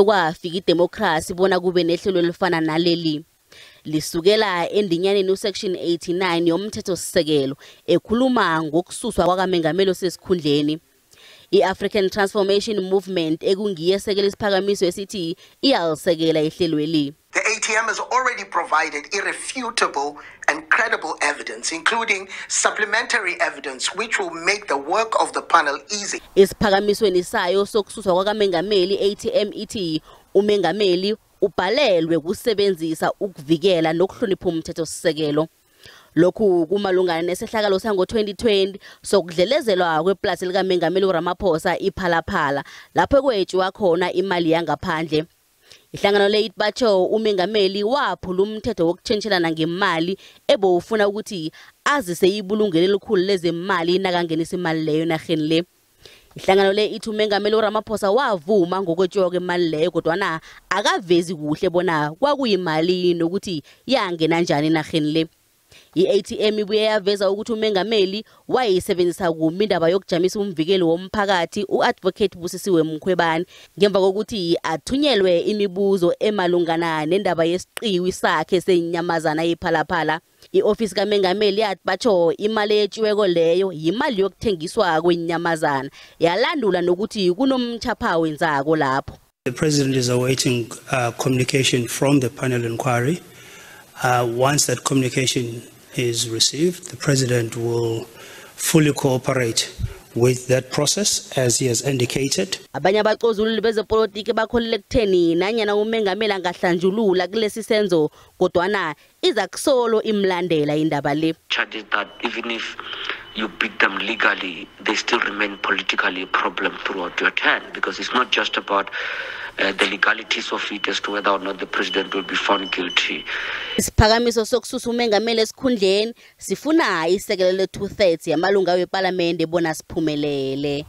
Kwafika idemokhrasi bona kube nehlelo elifana naleli. Lisukela endinyaneni usection 89 yomthethosisekelo ekhuluma ngokususwa kwakamengameli osesikhundleni. I-African Transformation Movement, ekungiyo esekela isiphakamiso esithi, iyalisekela ihlelweli. The ATM has already provided irrefutable and credible evidence, including supplementary evidence, which will make the work of the panel easy. Isiphakamisweni sayo sokususwa kwakamengameli, ATM ithi umengameli ubhalelwe kusebenzisa ukuvikela nokuhlonipha umthethosisekelo. Lokhu kumalungana nesehlakalo sango-2020 sokudlelezelwa kweplasi likamengameli uRamaphosa iPhalaphala, lapho kwetshiwa khona imali yangaphandle. Ihlangano le ithi batsho umengameli waphula umthetho wokutshentshelana ngemali ebowufuna ukuthi azise ibulungelo elikhulu lezemali nakangenisa imali leyo enarheni le. Ihlangano le ithi umengameli uRamaphosa wavuma ngokwetshiwa kwemali leyo, kodwana akavezi kuhle bona kwakuyimali nokuthi yangena njani enarheni le. I-ATM ibuye yaveza ukuthi umengameli wayisebenzisa kumbi indaba yokujamisa umvikeli womphakathi u-Advocate Busisiwe Mkhwebane ngemva kokuthi athunyelwe imibuzo emalungana nendaba yesiqiwi sakhe senyamazana yePhalaphala. I-ofisi kamengameli yathi batsho imali eyetshiweko leyo yimali yokuthengiswa kwenyamazana, yalandula nokuthi kunomchapha wenzako lapho. The president is awaiting communication from the panel inquiry. Once that communication is received, the president will fully cooperate with that process, as he has indicated. Abanye abacozululi bezepolitiki bakholele ekutheni nanyana umengameli angahlanjulula kulesi senzo, kodwana iza kusolo imlandela indaba le. Charges that even if you beat them legally, they still remain politically a problem throughout your term, because it's not just about the legalities of it as to whether or not the president will be found guilty. Isiphakamiso sokususa umengameli esikhundleni sifuna isekelo le-2/3 yamalunga wepalamende bona siphumelele.